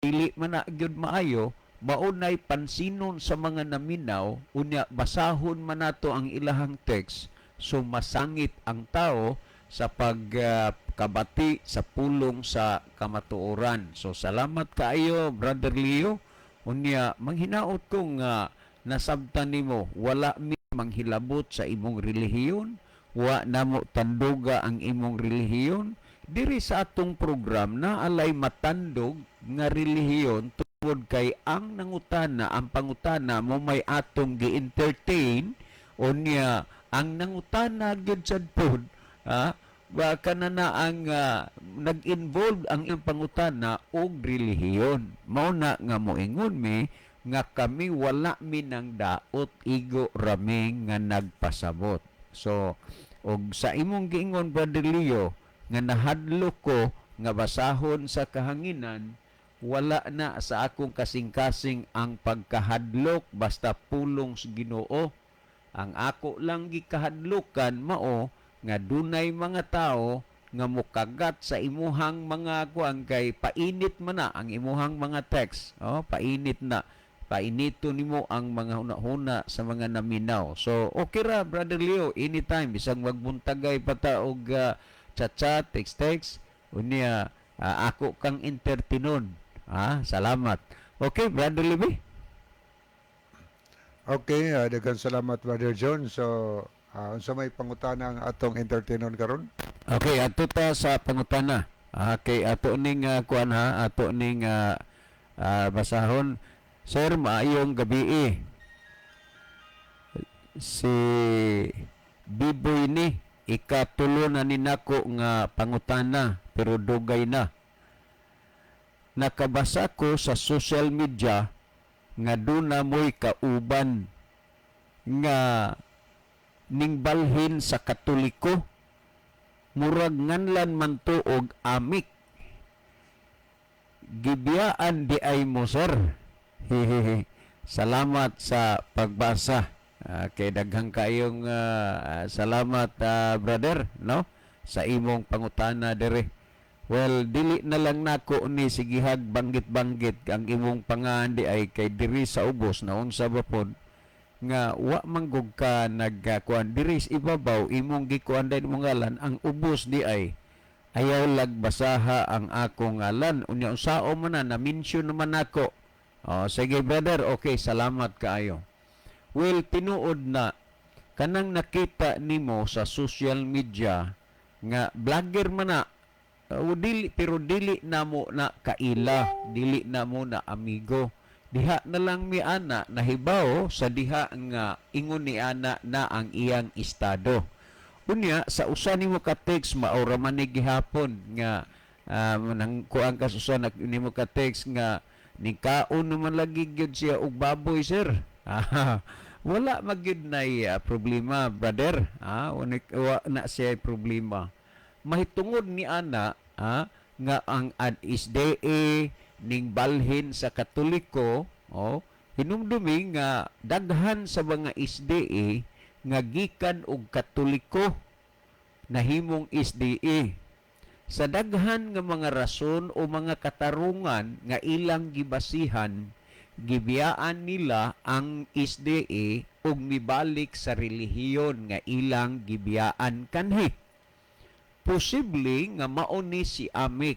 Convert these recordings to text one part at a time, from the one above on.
Dili man na gyud maayo, maunay pansinon sa mga naminaw. Unya basahon man nato ang ilahang text, so masangit ang tao sa pagkabati sa pulong sa kamatuoran. So salamat kaayo, Brother Leo. Unya manghinaot ko nga nasabtan nimo, wala mi manghilabot sa imong relihiyon, wa namo tanduga ang imong relihiyon. Diri sa atong program na alay matandog nga relihiyon tungod kay ang nangutana, ang pangutana mo may atong gi-entertain. Unya ang nangutana gyud sad pod, ba kana na ang nag-involve ang iyang pangutana og relihiyon. Mao na nga moingon mi nga kami wala mi nang daot, igo rami nga nagpasabot. So og sa imong giingon, Brother Leo, nga nahadlok ko nga basahon sa kahanginan, wala na sa akong kasing-kasing ang pagkahadlok basta pulong sa Ginoo. Ang ako lang gikahadlokan mao nga dunay mga tao nga mukagat sa imuhang mga kuan kay painit man na ang imuhang mga text. Oh, painit na. Painito nimo ang mga huna-huna sa mga naminaw. So, okay ra, Brother Leo, anytime bisag magbuntagay pa ta og chat-chat, text-text, unya ako kang entertainon. Ah, salamat. Okay, Brother Libby. Okay, daghang salamat, Brother John. So, unsa may pangutana ang atong entertainon karon? Okay, ato ta sa pangutana. Okay, ato ning kuan ha, ato ning basahon. Sir, maayong gabi. Si Biboy ni, ikatulo na ni nako nga pangutana pero dugay na. Nakabasa ko sa social media nga duna mo'y kauban nga ningbalhin sa Katoliko, murag nganlan man to og amik. Gibiyaan di ay mo, sir? Hehehe, salamat sa pagbasa. Kay daghang kayong salamat, brother, no, sa imong pangutana dere. Well, dili na lang nako ni sigihag banggit-banggit ang imong pangalan di ay kay diri sa ubos na unsa ba pod nga wa manggug ka nagkuan diri sa ibabaw, imong gikuan dahil imong ngalan. Ang ubos di ay ayaw lagbasaha ang akong ngalan. Unya unsao man na na-mention naman nako. Oh, sige, brother, okay, salamat kaayo. Well, tinuod na kanang nakita nimo sa social media nga vlogger man na, dili, pero dili namo na kaila, dili namo na amigo. Diha na lang mi ana nahibaw sa diha nga ingon ni ana na ang iyang estado. Unya sa usa nimo ka text, mao ra man ni gihapon nga nang kuan ka sa usa na nimo ka text nga nikaon naman lagi gyud siya og baboy, sir. Ah, wala magyud nay problema, brother. Ah, wa na siya problema mahitungod ni ana, nga ang ad SDA ning balhin sa Katoliko. Oh, hinumdumi nga daghan sa mga SDA nga gikan og Katoliko nahimong SDA sa daghan nga mga rason o mga katarungan nga ilang gibasihan, gibiyaan nila ang SDA ug mibalik sa relihiyon nga ilang gibiyaan kanhi. Posible nga mao ni si Amik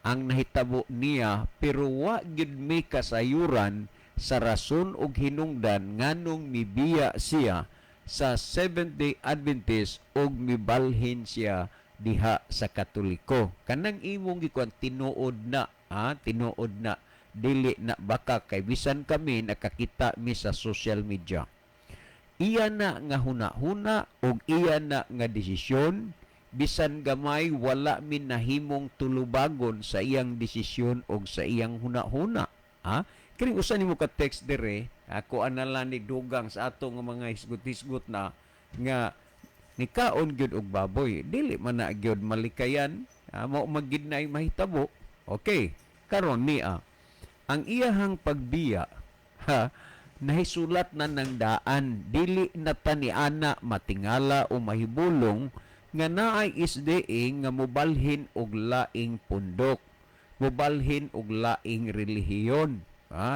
ang nahitabo niya, pero wa gyud mi kasayuran sa rason ug hinungdan nganong mibiya siya sa Seventh-day Adventist ug mibalhin siya diha sa Katoliko. Kanang imong gikuan, tinuod na, tinuod na, dili na baka kay bisan kami nakakita mi sa social media. Iya na nga huna-huna ug iya na nga desisyon, bisan gamay wala mi nahimong tulubagon sa iyang desisyon og sa iyang huna-huna. Ha? Kini usa nimo ka text dire, ako anala ni dugang sa ato nga mga hisgot-hisgot na nga nikaon gyud og baboy, dili man na gyud malikayan, mao magyud na ay mahitabo. Okay, karon niya ang iyahang pagbiya, ha, nahisulat na ng daan, dili na ta ni ana matingala o mahibulong nga naay SDA nga mobalhin og laing pundok. Mubalhin og laing relihiyon.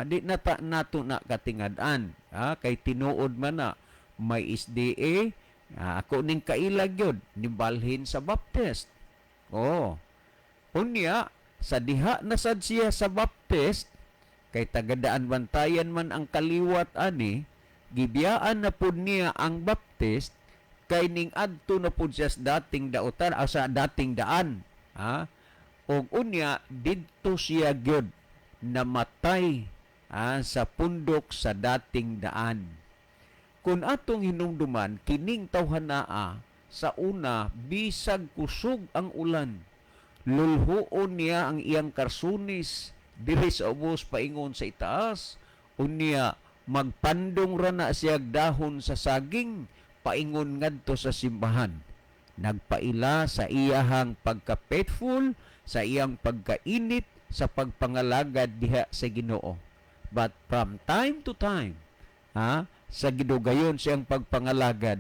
Di na ta nato na katingad-an. Kay tinuod man na may SDA, ako ning kaila gyud nibalhin sa Baptist. Oh. Unya sa diha na sad siya sa Baptist kay tagadaan Bantayan man ang kaliwat ani, gibiyaan na pud niya ang Baptist kay ning adto na pud siya sa dating dautan o sa dating daan. Ha? Og unya didto siya gyud namatay sa pundok sa dating daan. Kung atong hinumduman kining tawhanaa sa una, bisag kusog ang ulan, lulhuon niya ang iyang karsunis diri sa ubos paingon sa itaas. Unya magpandong ra na siya dahon sa saging paingon ngadto sa simbahan. Nagpaila sa iyahang pagka-faithful, sa iyang pagkainit sa pagpangalagad diha sa Ginoo. But from time to time, sa gidugayon siyang pagpangalagad,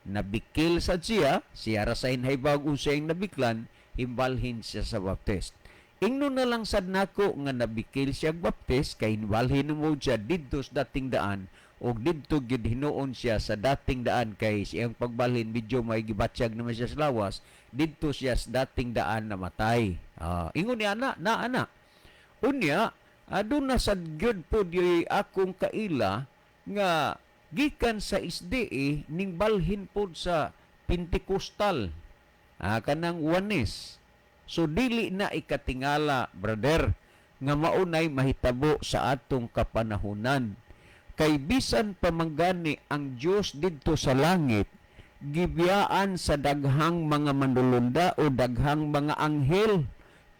nabikil sad siya, siya ra sa hinhaybag unsa iyang nabiklan, himbalhin siya sa Baptist. Ingno na lang sad nako nga nabikil siya Baptist kay himbalhin mo siya didto sa dating daan, og didto gid hinuon siya sa dating daan kay siyang pagbalhin medyo may gibatyag naman siya sa lawas, didto siya sa dating daan namatay. Ingon ni ana na ana. Unya aduna sad gyud pod yoy akong kaila nga gikan sa SDA ning balhin pod sa Pentecostal, kanang Oneness. So dili na ikatingala, brother, nga maunay mahitabo sa atong kapanahunan. Kay bisan pa manggani ang Dios didto sa langit, gibiyaan sa daghang mga manulunda o daghang mga anghel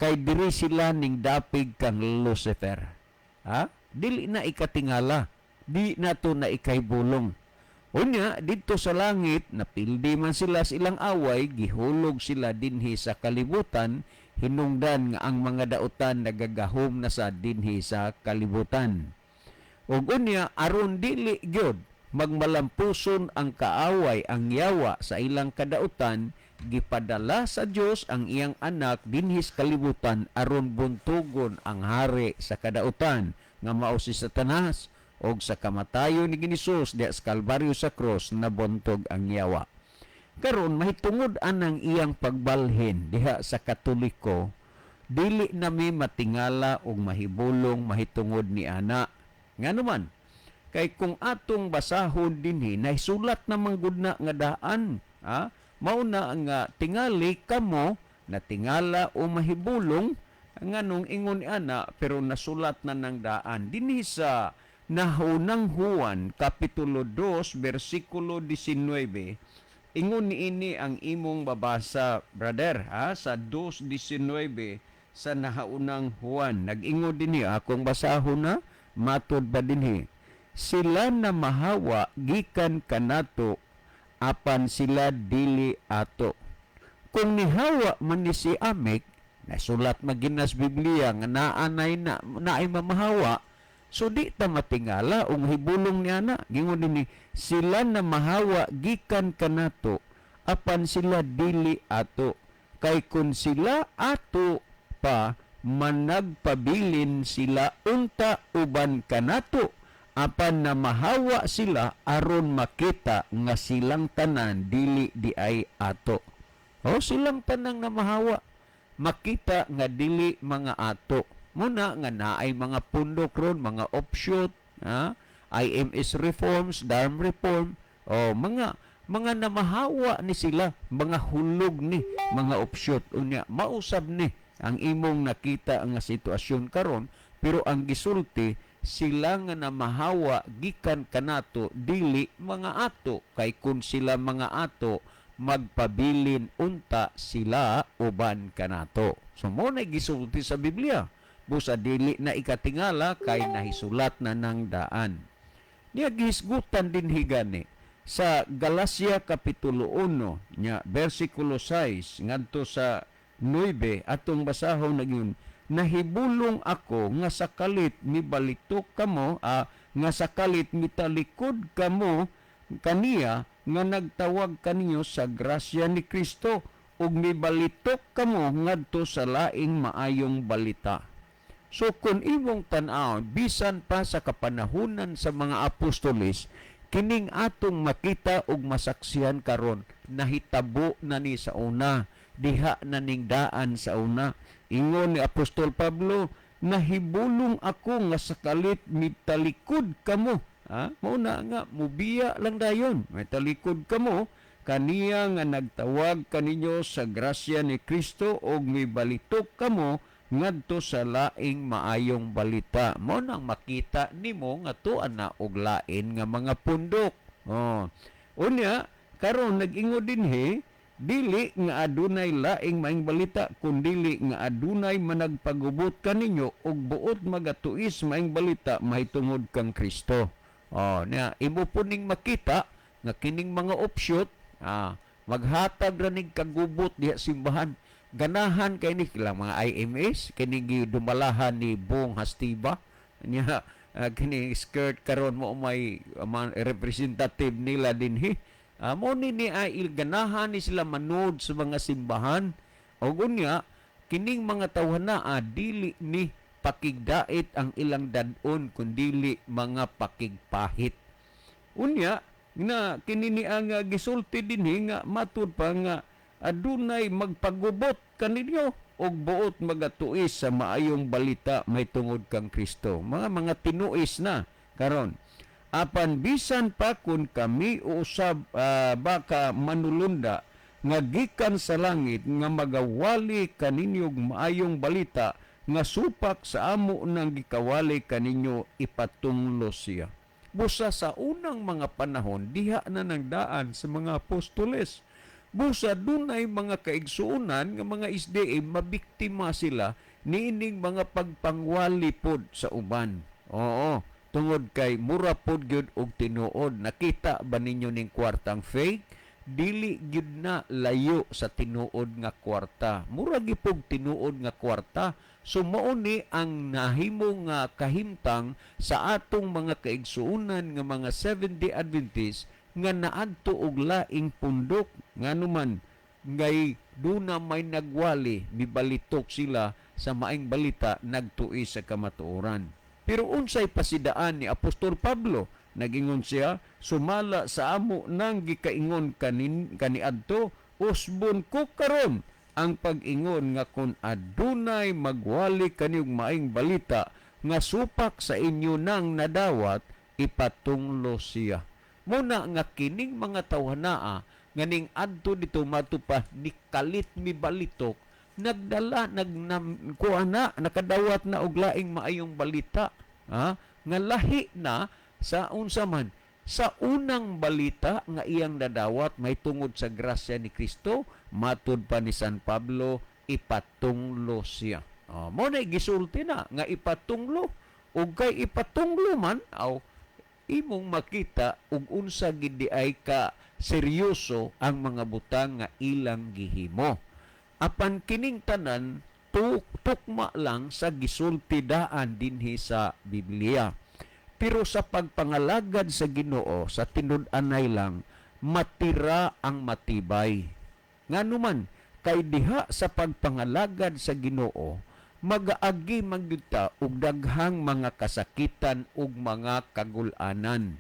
kay diri sila ning dapig kang Lucifer. Ha? Dili na ikatingala, di na to na ikaybulong. Unya didto sa langit napildi man sila sa ilang away, gihulog sila dinhi sa kalibutan, hinungdan nga ang mga dautan nagagahom na sa dinhi sa kalibutan. Ug unya aron dili gyud magmalampuson ang kaaway, ang yawa sa ilang kadautan, gipadala sa Dios ang iyang anak dinhi sa kalibutan aron buntugon ang hari sa kadautan nga mao si Satanas. Og sa kamatayon ni Hesus diha sa Kalbaryo sa cross, nabuntog ang yawa. Karon mahitungod anang iyang pagbalhin diha sa Katoliko, dili nami matingala og mahibulong mahitungod ni ana. Ngano man? Kay kung atong basahon dinhi, nahisulat namang gud na nga daan, ha? Mao na nga tingali kamo natingala o mahibulong nganong ingon ni ana, pero nasulat na ng daan dinhi sa Nahunang Juan kapitulo 2 bersikulo 19. Ingon niini ang imong babasa, brother, ha, sa 2:19 sa Nahaunang Juan. Nag-ingon dinhi, akong basahon na matod ba dinhi: "Sila na mahawa gikan kanato, apan sila dili ato." Kung nihawa man ni si Amik, nasulat maginas Biblia nga naanay na naay mamahawa, so di ta matingala ung hibulong niya na. Gingon dinhi, "Sila na mahawa gikan kanato, apan sila dili ato. Kay kun sila ato pa, managpabilin sila unta uban kanato, apan na mahawa sila aron makita nga silang tanan dili di ay ato." O silang tanang na mahawa, makita nga dili mga ato. Muna nga naay mga pundok ron, mga offshoot, ha? IMS reforms, DARM reform, o mga namahawa ni sila, mga hulog ni mga offshoot. Unya mausab ni ang imong nakita nga sitwasyon karon, pero ang gisulti, sila nga namahawa gikan kanato dili mga ato, kay kun sila mga ato, magpabilin unta sila uban kanato. So mo na gisulti sa Biblia, busa dili na ikatingala kay nahisulat na ng daan. Niya gihisgutan din higani sa Galacia kapitulo 1 nya bersikulo 6 ngadto sa 9, atong basahon na gyud: "Nahibulong ako nga sakalit mibalitok kamo, nga sakalit mitalikod kamo kaniya nga nagtawag kaninyo sa grasya ni Kristo ug mibalitok kamo ngadto sa laing maayong balita. So kung imong tan-awon, bisan pa sa kapanahunan sa mga apostoles, kining atong makita ug masaksihan karon, nahitabo na ni sa una, diha na ning daan sa una. Ingon ni Apostol Pablo, "Nahibulong ako nga sa kalit mitalikod kamo." Ha? Mao na nga mubiya lang dayon, mitalikod kamo kaniya nga nagtawag kaninyo sa grasya ni Kristo ug mibalitok kamo ngadto sa laing maayong balita. Mao nang makita nimo nga tuan na og lain nga mga pundok. Oh. Unya karon nag-ingon dinhi, dili nga adunay laing maayong balita, kundili nga adunay managpagubot kaninyo ug buot magatuis maayong balita mahitungod kang Kristo. Oh, nya imo po ning makita nga kining mga offshoot, maghatag ra nig kagubot diha simbahan. Ganahan kay ni lang mga IMS kini gidumalahan ni Bong Hastiba nya, kini skirt karon mo may representative nila dinhi. Mo ni ni ay ganahan ni sila manood sa mga simbahan. Og unya kining mga tawhana, dili ni pakigdait ang ilang dad-on kundili mga pakigpahit. Unya na kini ni ang gisulti dinhi nga matud pa nga adunay magpagubot kaninyo og buot magatuis sa maayong balita may tungod kang Kristo. Mga tinuis na karon. Apan bisan pa kun kami usab baka manulunda nga gikan sa langit nga magawali kaninyog maayong balita nga supak sa amo nang gikawali kaninyo, ipatunglo siya. Busa sa unang mga panahon, diha na nangdaan sa mga apostoles. Busa dunay mga kaigsuonan nga mga SDA, mabiktima sila niining mga pagpangwali pod sa uban. Oo, tungod kay mura pod gyud og tinuod. Nakita ba ninyo ning kwartang fake? Dili gyud na layo sa tinuod nga kwarta. Mura gipog tinuod nga kwarta. So mao ni ang nahimo nga kahimtang sa atong mga kaigsuonan nga mga Seventh-day Adventist nga naadto og laing pundok, nganuman ngay duna may nagwali, mibalitok sila sa maing balita, nagtuis sa kamatuoran. Pero unsay pasidaan ni Apostol Pablo? Nagingon siya, "Sumala sa amo nang gikaingon kanin kaniadto, usbon ko karon ang pag-ingon nga kun adunay magwali kaniyong maing balita nga supak sa inyo nang nadawat, ipatunglo siya." Muna nga kining mga tawhanaa nga ning adto dito matupa ni kalit mi balitok, nagdala nagnam kuha na, nakadawat na og laing maayong balita, ha, nga lahi na sa unsa man sa unang balita nga iyang nadawat may tungod sa grasya ni Kristo. Matud pa ni San Pablo, ipatunglo siya. Oh, mo na gisulti na nga ipatunglo, ug kay ipatunglo man, aw imong makita ug unsa gid di ay ka seryoso ang mga butang nga ilang gihimo. Apan kining tanan tukma lang sa gisulti daan dinhi sa Biblia. Pero sa pagpangalagad sa Ginoo sa tinud-anay lang matira ang matibay. Nganuman kay diha sa pagpangalagad sa Ginoo magaagi man gyud ta og daghang mga kasakitan ug mga kagul-anan.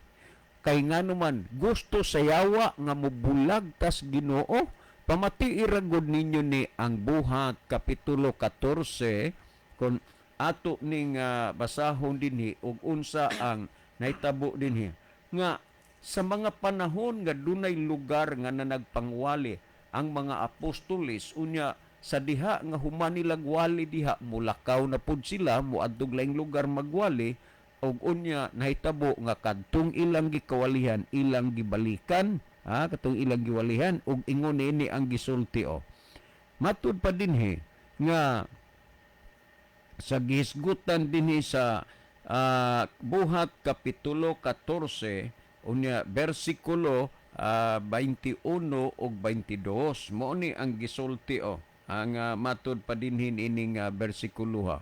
Kay nganuman gusto sa yawa nga mobulag tas Ginoo. Pamatii ra gud ninyo ni ang Buhat kapitulo 14 kon ato ning basahon dinhi ug unsa ang nahitabo dinhi nga sa mga panahon nga dunay lugar nga nanagpangwali ang mga apostoles. Unya sa diha nga human nilag wali diha, mulakaw na pud sila moadtog laing lugar magwali, ug unya nahitabo nga kadtong ilang gikawalihan ilang gibalikan, ha, katong ilang giwalihan, ug ingon niini ang gisulti o matud pa dinhi nga sa gihisgutan dinhi sa Buhat kapitulo 14, unya bersikulo 21 ug 22. Mao ni ang gisulti o ang matud pa dinhi ining bersikulo ha.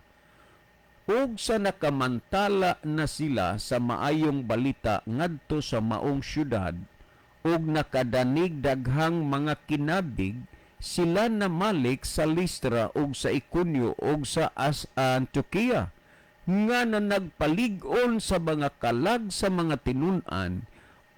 Ug sa nakamantala na sila sa maayong balita ngadto sa maong syudad ug nakadanig daghang mga kinabig, Sila namalik sa Listra ug sa Iconio ug sa Antioquia nga na nagpalig-on sa mga kalag sa mga tinun-an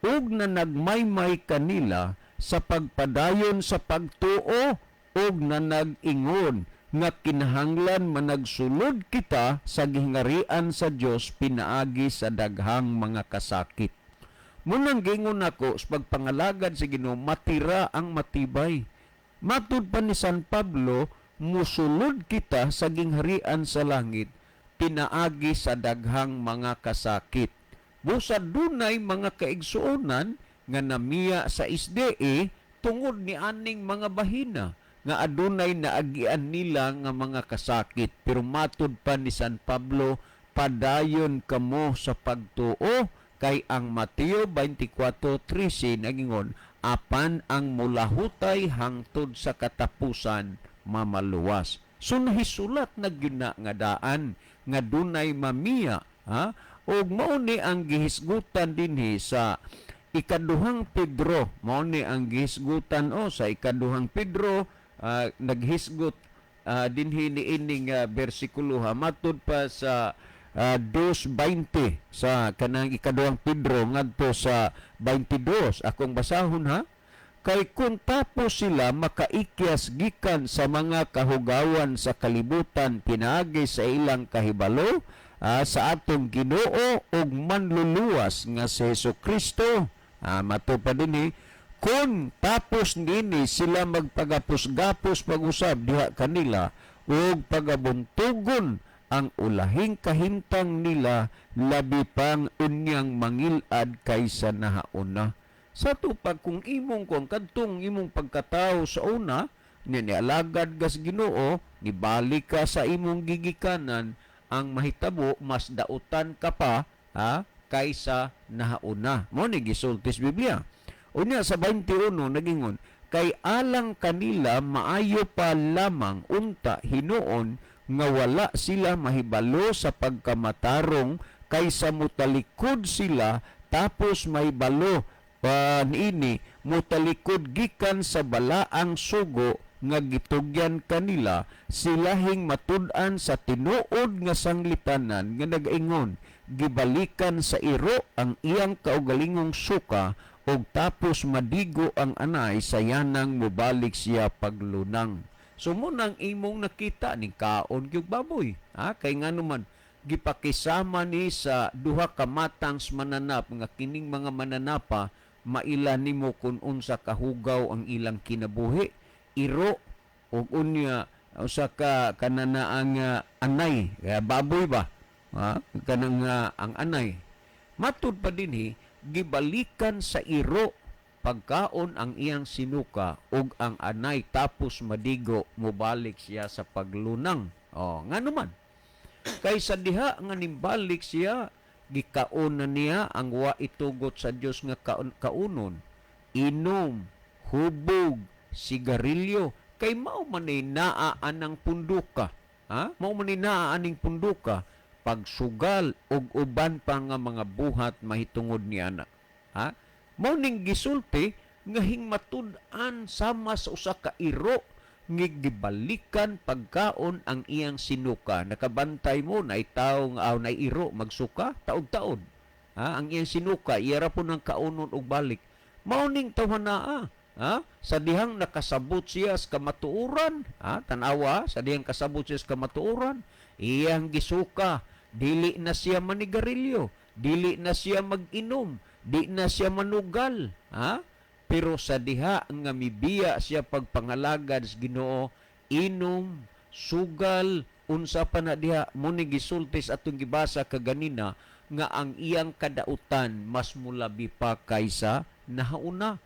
ug na nagmaymay kanila sa pagpadayon sa pagtuo ug na nag-ingon nga kinahanglan managsulod kita sa gihingarian sa Dios pinaagi sa daghang mga kasakit. Munang gingon nako sa pagpangalagad sa Ginoo, matira ang matibay. Matud pa ni San Pablo, musulod kita sa gingharian sa langit pinaagi sa daghang mga kasakit. Busa dunay mga kaigsuonan nga namiya sa SDA tungod ni aning mga bahina nga adunay naagian nila nga mga kasakit. Pero matud pa ni San Pablo, padayon kamo sa pagtuo, kay ang Mateo 24:13 nagingon, apan ang mulahutay hangtod sa katapusan mamaluwas. So nahisulat na gyud na nga daan nga dunay mamiya, ha? Og mao ni ang gihisgutan dinhi sa Ikaduhang Pedro, mao ni ang gihisgutan o sa Ikaduhang Pedro, naghisgot dinhi niining bersikulo, ha, matud pa sa 2:20 sa kanang Ikaduhang Pedro ngadto sa 22. Akong basahon, ha. Kay kung tapos sila makaikyas gikan sa mga kahugawan sa kalibutan pinaagi sa ilang kahibalo sa atong Ginoo ug manluluwas nga si Hesus Kristo. Mato pa dinhi, kung tapos nini sila magpagapos-gapos pag-usab diha kanila ug pagabuntugon ang ulahing kahimtang nila, labi pang unyang mangilad kaysa nahauna. Sa tupag kung imong kung kadtong imong pagkatao sa una ni nialagad gas Ginoo, nibalik ka sa imong gigikanan, ang mahitabo mas dautan ka pa, ha, kaysa nahauna. Mo ni gisulti sa Biblia. Unya sa 21 nagingon, kay alang kanila maayo pa lamang unta hinuon nga wala sila mahibalo sa pagkamatarong kaysa mutalikod sila tapos mahibalo pa niini, mutalikod gikan sa balaang sugo nga gitugyan kanila, silahing matud-an sa tinuod nga sanglitanan nga nagaingon, gibalikan sa iro ang iyang kaugalingong suka ug tapos madigo ang anay sa yanang mobalik siya paglunang. So munang imong nakita ni kaon gyud baboy, ha, kay ngano man gipakisama ni sa duha ka matang mananap nga kining mga mananapa maila nimo kun unsa kahugaw ang ilang kinabuhi. Iro ug unya usa ka kananaang anay, kaya baboy ba, ha, kanang ang anay. Matud pa dinhi, gibalikan sa iro pagkaon ang iyang sinuka ug ang anay tapos madigo mobalik siya sa paglunang. Oh, ngano man kay sa diha nga nimbalik siya, gikaon na niya ang wa itugot sa Dios nga kaunon, inom, hubog, sigarilyo, kay mao man ni naa anang punduka, ha, mao man ni naa aning punduka, pagsugal ug uban pa nga mga buhat mahitungod ni ana, ha. Mao ning gisulti nga hingmatud-an sama sa usa ka iro nga gibalikan pagkaon ang iyang sinuka. Nakabantay mo na tawo nga aw na iro magsuka taod-taod, ha, ang iyang sinuka iya ra po ng kaunon og balik. Mao ning tawhanaa, ha, sa dihang nakasabot siya sa kamatuoran, ha, tan-awa, sa dihang kasabot siya sa kamatuoran, iyang gisuka, dili na siya manigarilyo, dili na siya mag-inom, di na siya manugal, ha. Pero sa diha nga mibiya siya pagpangalagad sa Ginoo, inom, sugal, unsa pa na diha, mo ni gisulti sa atong gibasa kaganina nga ang iyang kadautan mas mulabi pa kaysa nahauna.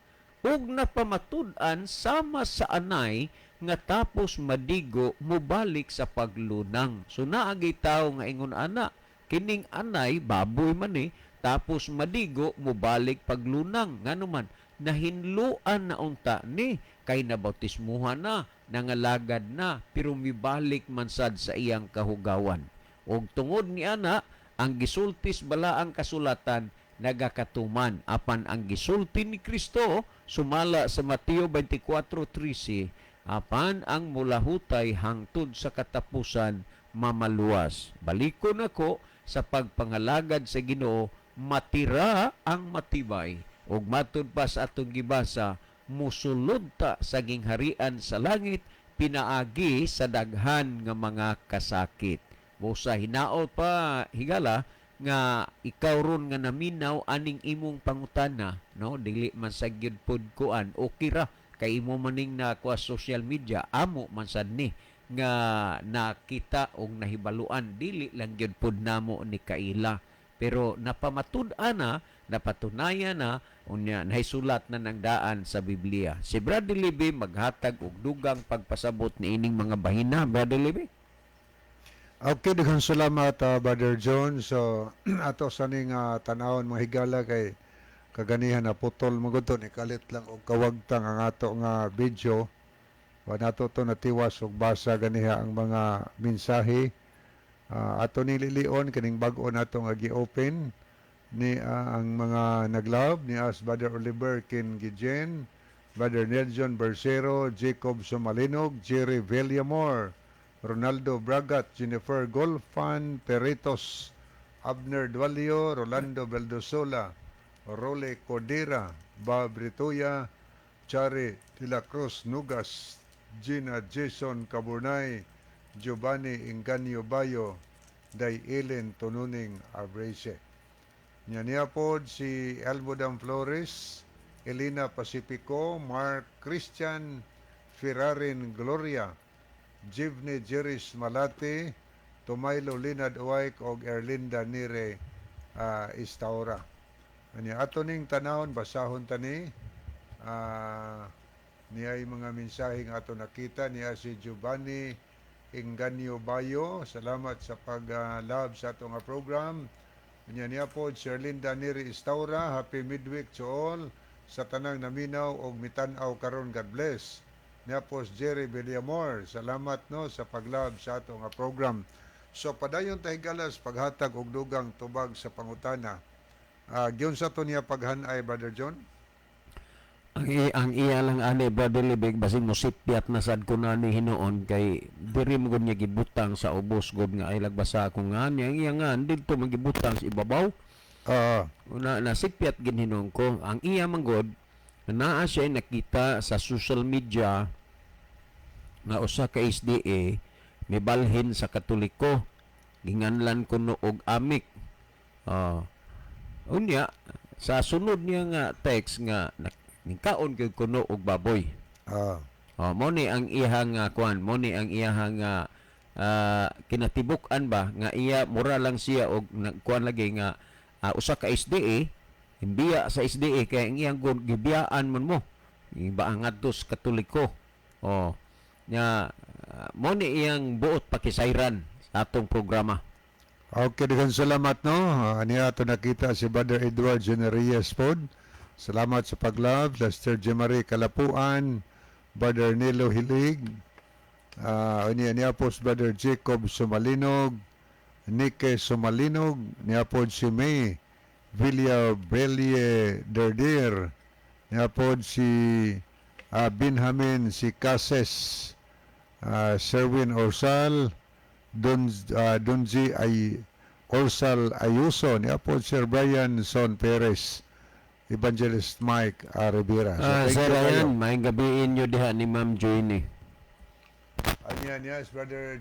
Ug napamatud-an sama sa anay nga tapos madigo mobalik sa paglunang. So naagay tawo nga ingon ana, kining anay baboy man ni, tapos madigo mobalik paglunang. Ngano man nahinluan na unta ni, kay nabautismuhan na, nangalagad na, pero mibalik man sad sa iyang kahugawan. Og tungod ni ana, ang gisultis balaang kasulatan nagakatuman, apan ang gisulti ni Kristo sumala sa Mateo 24:13, Apan ang mulahutay hangtod sa katapusan mamaluwas. Balikon ako sa pagpangalagad sa Ginoo, matira ang matibay. Ug matud pa sa atong gibasa, musulod ta sa gingharian sa langit pinaagi sa daghan nga mga kasakit. Busa hinaot pa, higala, nga ikaw ron nga naminaw aning imong pangutana, no, dili man sa gyud pod kuan, okay ra kay imo maning nakuha social media, amo man sad ni nga nakita og nahibaluan, dili lang gyud pod namo ni kaila, pero napamatud-an na, napatunayan na, unya nahisulat na ng daan sa Biblia. Si Brother Libby maghatag og dugang pagpasabot niining mga bahina. Brother Libby. Okay, daghang salamat, Brother John. So ato sa ning tan-awon, mga higala, kay kaganihan na putol mo gud to, ni kalit lang og kawagtang ang ato nga video. Wa nato to natiwas og basa ganiha ang mga mensahe. Ato ni lilion kining bag-o nato nga gi-open ni ang mga nag-love ni as Brother Oliver Kin Gijen, Brother Nelson Bercero, Jacob Sumalinog, Jerry Villamor, Ronaldo Bragat, Jennifer Golfan Peritos, Abner Dualio, Rolando Beldosola, Role Cordera, Bob Rituya, Chari de la Cruz Nugas, Gina Jason Caburnay, Giovanni Inganyo Bayo, Day Ellen Tununing Abrese. Nya niya pod si Elbodam Flores, Elena Pacifico, Mark Christian Ferrarin Gloria, Jivne Jeris Malate, Tumaylo Linad Uwayk og Erlinda Nire Istaura. Anya ato ning tanawon, basahon tani niya mga mensahe nga ato nakita niya. Si Giovanni Inganyo Bayo, salamat sa pag-love sa ato nga program. Nya niya po si Erlinda Neri Istaura, happy midweek to all sa tanang naminaw og mitan-aw karon, God bless. Niya po si Jerry Villamor, salamat, no, sa pag-love sa ato nga program. So padayon ta, higala, sa paghatag og dugang tubag sa pangutana. Giunsa to niya paghanay, Brother John? Ang iya lang ani, Brother Libig, basin mo sipyat na sad ko na ni hinuon kay diri mo gud niya gibutang sa ubos gud nga ay lagbasa ko nga niya ang iya nga didto man gibutang sa ibabaw. Una nasipyat gin hinuon ko ang iya man gud naa siya nakita sa social media nga usa ka SDA mibalhin sa Katoliko, ginganlan kuno og amik. Unya sa sunod niya nga text nga nikaon gyud kuno og baboy. Oh, mo ni ang iyang nga kuan, mo ni ang iyang nga kinatibuk-an ba nga iya mura lang siya og nagkuan lagi nga usa ka SDA imbiya sa SDA kay ang iyang gud gibiyaan man mo iba ang ngadto sa Katoliko. Oh, nya mo ni iyang buot pakisayran sa atong programa. Okay, daghang salamat, no. Niya ato nakita si Brother Edward Generias pod. Salamat sa pag-love. Lester Jemarie Kalapuan, Brother Nilo Hilig, niya niya po si Brother Jacob Sumalinog, Nike Sumalinog, niya po si May Villa Brelie Derdir, niya po si Benjamin si Cases, Sherwin Orsal, Donji ay Orsal Ayuso, niya po Sir Brian Son Perez, Evangelist Mike Rivera. So, thank Sir you kayo. Ryan, maayong gabii inyo diha ni Ma'am Joanie. Anya niya is Brother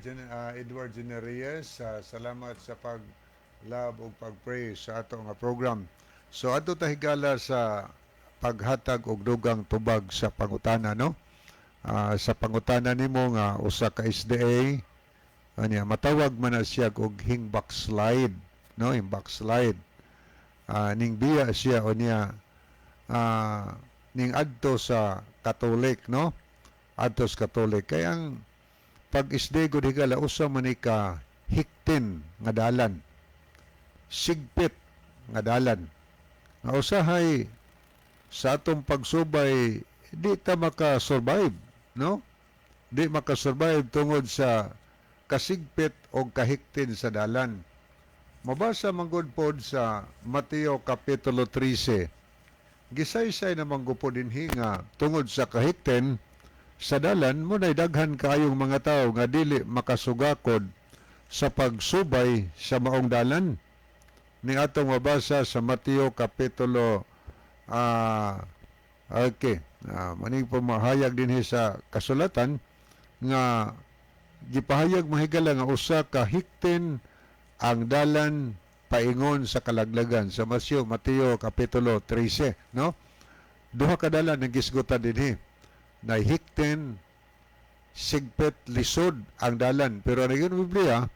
Edward Generiyes. Salamat sa pag-love ug pag-pray sa ato nga program. So adto ta, higala, sa paghatag og dugang tubag sa pangutana, no? Sa pangutana nimo nga usa ka SDA anya matawag man na siya og hing backslide, no, hing backslide. Ning biya siya o niya ning adto sa Katolik, no, adto sa Katolik, kay ang pag SDA gud, higala, usa man ni ka hiktin nga dalan, sigpit nga dalan nga usahay sa atong pagsubay di ta maka-survive, no, di maka-survive tungod sa kasigpit o kahiktin sa dalan. Mabasa man gud pod sa Mateo kapitulo 13, gisaysay naman gud po dinhi nga tungod sa kahiktin. Sa dalan mo nay daghan kaayong mga tawo nga dili makasugakod sa pagsubay sa maong dalan. Ni atong mabasa sa Mateo kapitulo okay, maning po mahayag dinhi sa kasulatan nga gipahayag, mahigala, nga usa ka hiktin ang dalan paingon sa kalaglagan sa Mateo kapitulo 13, no? Duha ka dalan ang gisgutan dinhi na hiktin, sigpit, lisod ang dalan, pero ang yung Biblia,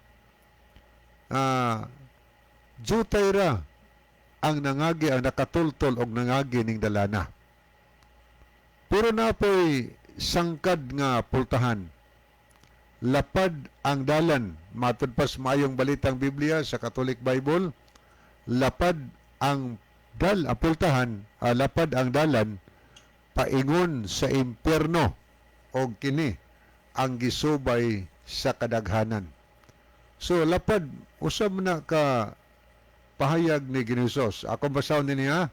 jutay ra ang nangagi, ang nakatultol og nangagi ning dalana, pero napoy sangkad nga pultahan. Lapad ang dalan matud pa sa Maayong Balitang Biblia sa Catholic Bible, lapad ang dal ang pultahan, lapad ang dalan paingon sa impyerno og kini ang gisubay sa kadaghanan. So lapad, usab na ka pahayag ni Ginoong Hesus. Akong basahon din niya.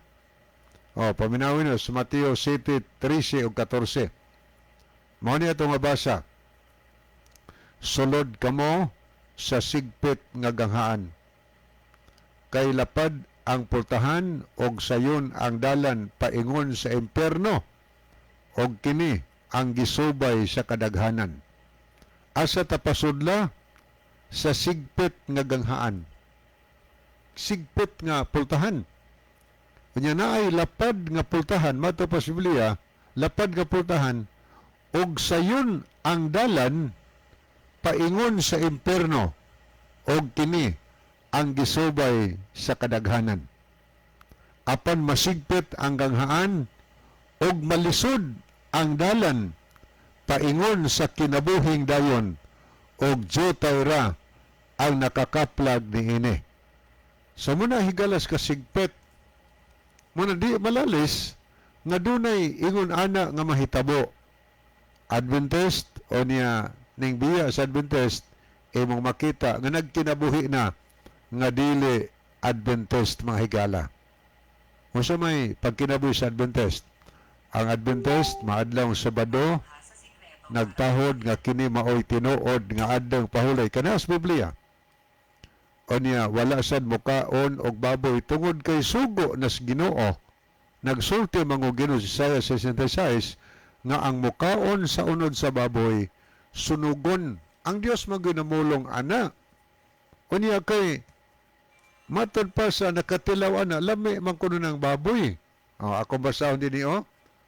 Oh, paminawin no, sa Mateo 7:13 ug 14. Mao ni atong mabasa. "Sulod kamo sa sigpit nga ganghaan. Kay lapad ang pultahan og sayon ang dalan paingon sa impyerno og kini ang gisubay sa kadaghanan." Asa ta pasudla? Sa sigpit nga ganghaan. Sigpit nga pultahan. Unya naay lapad nga pultahan mato pa sa Biblia, lapad nga pultahan og sayon ang dalan paingon sa impyerno og kini ang gisubay sa kadaghanan. Apan masigpit ang ganghaan og malisod ang dalan paingon sa kinabuhing dayon og jutay ra ang nakakaplag niini. So muna, higalas, kasigpit. Muna di malalis nga dunay ingon ana nga mahitabo. Adventist o niya ning biya sa Adventist, imong makita nga nagkinabuhi na nga dili Adventist, mga higala. Unsa may pagkinabuhi sa Adventist? Ang Adventist maadlawng Sabado nagtahod nga kini maoy tinuod nga adlaw pahulay kana sa Biblia. Unya wala sad mukaon og baboy tungod kay sugo nas Ginoo. Nagsulti man og Ginoo sa Isaiah 66 nga ang mukaon sa unod sa baboy sunugon. Ang Dios man ginamulong ana. Unya kay matod pa sa nakatilaw ana, lami man kuno ng baboy. Oh, akong basahon din oh.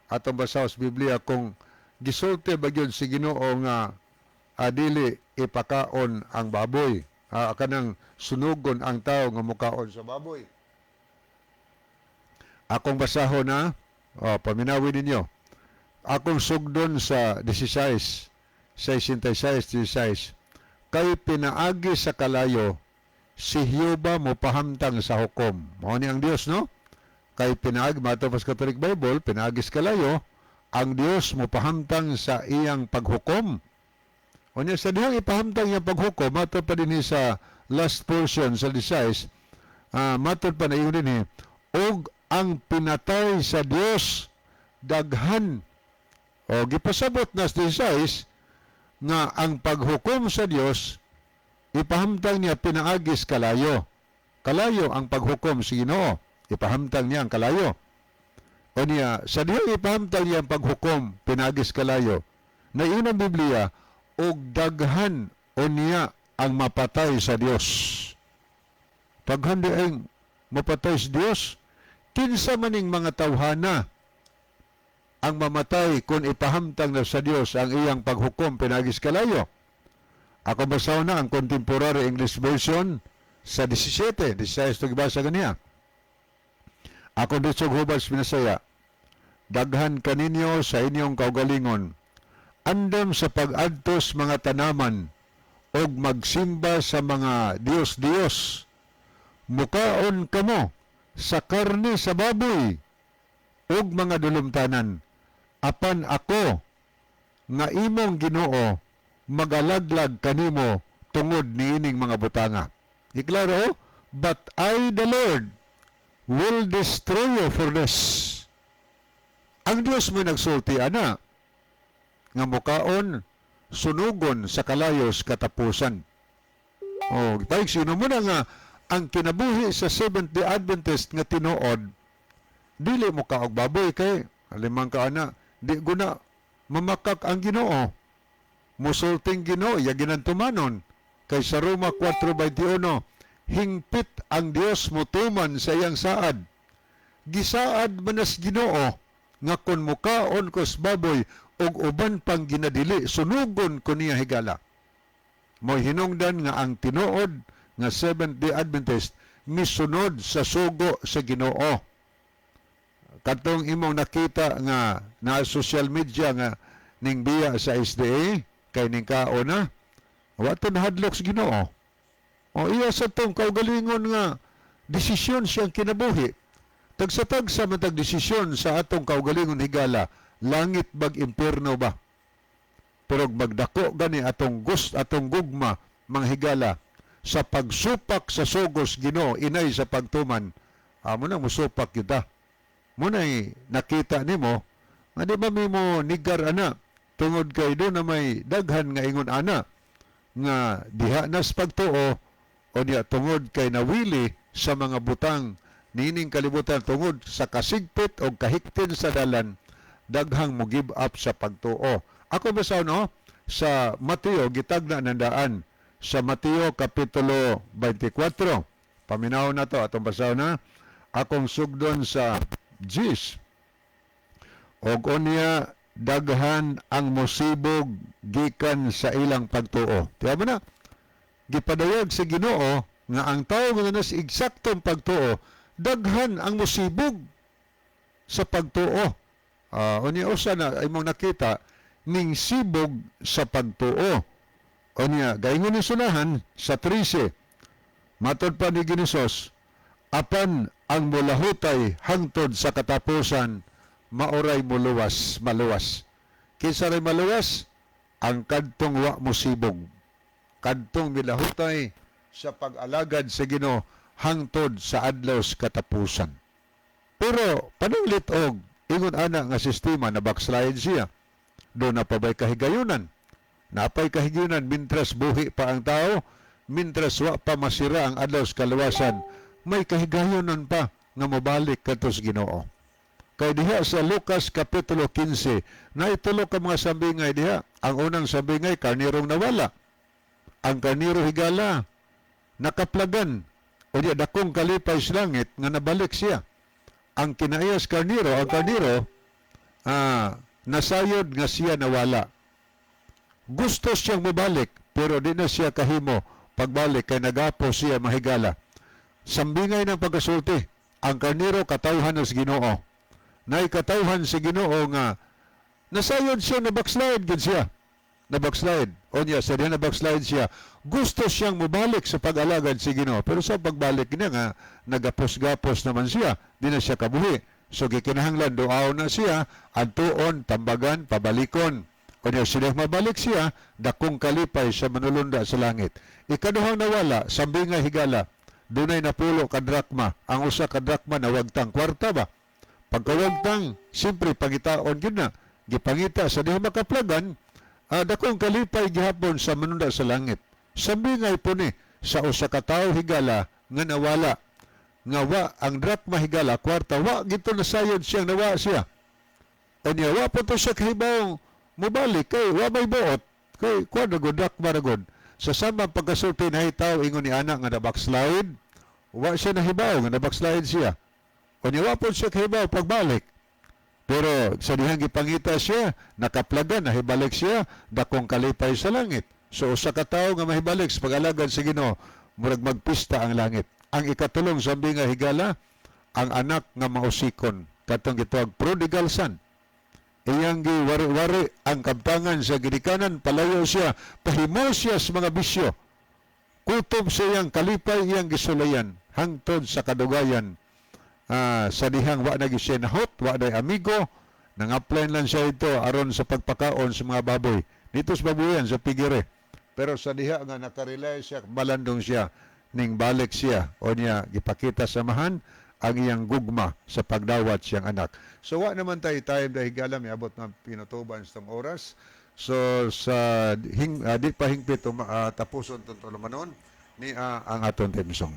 Atong basahon sa Biblia kung gisulti ba gyud si Ginoo nga dili ipakaon ang baboy. Kanang sunugon ang tao nga mukaon sa baboy. Akong basahon na, oh, paminawin ninyo. Akong sugdon sa 16, 66, 16. "Kay pinaagi sa kalayo, si Jehova mo pahamtang sa hukom." Mao ni ang Dios, no? Kay pinaagi, mato pa sa Catholic Bible, pinaagi sa kalayo, ang Dios mo pahamtang sa iyang paghukom. Unya sa dihang ipahamtang iyang paghukom, mato pa din sa last portion sa 16, matod pa na ingon din og ang pinatay sa Dios daghan. O gipasabot na sa 16 nga ang paghukom sa Dios ipahamtang niya pinaagis kalayo. Kalayo ang paghukom sa Ginoo. Ipahamtang niya ang kalayo. O niya, sa dihang ipahamtang niya ang paghukom pinaagis kalayo, na ang Biblia, og daghan unya ang mapatay sa Dios. Daghan di ang mapatay sa Dios. Kinsa maning mga tawhana ang mamatay kung ipahamtang na sa Dios ang iyang paghukom pinagis kalayo? Ako basaw na ang Contemporary English Version sa 17, 16 ito gibasa ganiya. Ako dito hubad sa Binasaya. "Daghan kaninyo sa inyong kaugalingon andam sa pag-adtos mga tanaman og magsimba sa mga Diyos-Diyos. Mukaon kamo sa karne sa baboy ug mga dulumtanan. Apan ako nga imong Ginoo magalaglag kanimo tungod niining mga butanga." Iklaro, "But I the Lord will destroy you for this." Ang Dios mo nagsulti ana. Nga mukaon sunugon sa kalayos katapusan. Oh, sino mo na nga ang kinabuhi sa Seventh-day Adventist nga tinuod, dili mo kaog baboy kay alimang ka ana, di guna mamakak ang Ginoo. Musulting Ginoo, ya ginantumanon. Kay sa Roma 4:21, hingpit ang Dios motuman sa iyang saad. Gisaad manas Ginoo nga kon mukaon kos baboy og uban pang ginadili, sunugon ko niya, higala. Mo'y hinungdan nga ang tinuod nga Seventh-day Adventist misunod sa sugo sa Ginoo. Katong imong nakita nga na social media nga ning biya sa SDA kay ning kaon na, wa to nahadlok sa Ginoo. O iya sa tong kaugalingon nga desisyon siyang kinabuhi. Tagsa-tagsa man tag desisyon sa atong kaugalingon, higala, langit bag impierno ba? Pero magdako gani atong gust, atong gugma, mga higala, sa pagsupak sa sugos Ginoo inay sa pagtuman, amo na musupak kita. Muna'y nakita nimo nga di ba mi mo nigar ana tungod kay do na may daghan nga ingon ana nga diha nas pagtuo o niya tungod kay nawili sa mga butang nining kalibutan, tungod sa kasigpit o kahiktin sa dalan, daghang mo give up sa pagtuo. Ako basta, no, sa Mateo gitagna nandaan sa Mateo kapitulo 24. Paminaw na to atong basahon na akong sugdon sa 10. Og unya daghan ang musibog gikan sa ilang pagtuo. Tiyan mo na, gipadayag sa Ginoo nga ang tao nga nas eksaktong pagtuo, daghan ang musibog sa pagtuo. Unya usa na imong nakita ning sibog sa pagtuo. Unya gaingon ni sunahan sa 13. Matod pa ni Ginisos, apan ang mulahutay hangtod sa katapusan, maoray muluwas, maluwas. Kinsa ray maluwas? Ang kadtong wa musibog. Kadtong milahutay sa pag-alagad sa Ginoo hangtod sa adlaw sa katapusan. Pero panunglit og ingon ana nga sistema na backslide siya. Do na pa ba'y kahigayunan? Napay kahigayunan mintras buhi pa ang tao, mintras wa pa masira ang adlaw sa kaluwasan, may kahigayunan pa nga mobalik kadto sa Ginoo. Kay diha sa Lucas Kapitulo 15, naitulo ka mga sambingay diha. Ang unang sambingay, karnirong nawala. Ang karniro, higala, nakaplagan. O diya, dakong kalipay sa langit nga nabalik siya. Ang kinaiyas karniro, ang karniro, nasayod nga siya nawala. Gusto siyang mobalik, pero di na siya kahimo pagbalik kay nagapo siya, mahigala. Sambingay ng pagkasulti, ang karniro katawhan sa Ginoo. Naikatawhan sa Ginoo nga nasayod siya na backslide gid siya. Na backslide. O niya, sa diha na backslide siya. Gusto siyang mobalik sa pag-alagad sa Ginoo. Pero sa pagbalik niya nga, nagapos-gapos naman siya. Di na siya kabuhi. So gikinahanglan duaw na siya, antuon, tambagan, pabalikon. O niya, sila mabalik siya, dakong kalipay sa manulunda sa langit. Ikaduhang nawala, sambingay, higala, dunay napulo ka drakma. Ang usa ka drakma nawagtang kwarta ba? Pagkawagtang, siyempre pangitaon gyud na. Gipangita sa diha makaplagan, dakong kalipay gihapon sa manunda sa langit. Sambingay po ni sa usa ka tawo, higala, nga nawala. Nga wa ang drakma, higala, kwarta, wa gito nasayod siyang nawa siya. Unya wa po to siya kahibaw mobalik kay wa may buot. Kay kuan na gud, drakma na gud. Sa samang pagkasulti na tawo ingon ni ana nga na backslide, wa siya nahibaw nga na backslide siya. Unya wa po siya kahibaw pagbalik. Pero sa dihang gipangita siya, nakaplagan, nahibalik siya, dakong kalipay sa langit. So usa ka tawo nga mahibalik sa pag-alagad sa Ginoo, murag magpista ang langit. Ang ikatulong sambingay, higala, ang anak nga mausikon, katong gitawag prodigal son. Iyang giwari-wari ang kabtangan sa ginikanan, palayo siya, pahimo siya sa mga bisyo. Kutob sa iyang kalipay, iyang gisulayan, hangtod sa kadugayan. Sa dihang wa na gyud siya nahot, wa na amigo, nang-apply lang siya ito aron sa pagpakaon sa mga baboy. Dito sa baboyan, sa piggery. Pero sa diha nga nakarelay siya, malandong siya, ning balik siya, o niya gipakita sa amahan ang iyang gugma sa pagdawat siyang anak. So wa naman tayo time dahil, higala, miabot ng pinutuban sa tong oras. So sa di pa hingpit tapuson tong tulumanon ni ang aton theme song.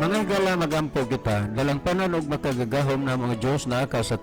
Mga higala, magampo kita. Dalangpanan og makagagahom na mga Diyos na ka sa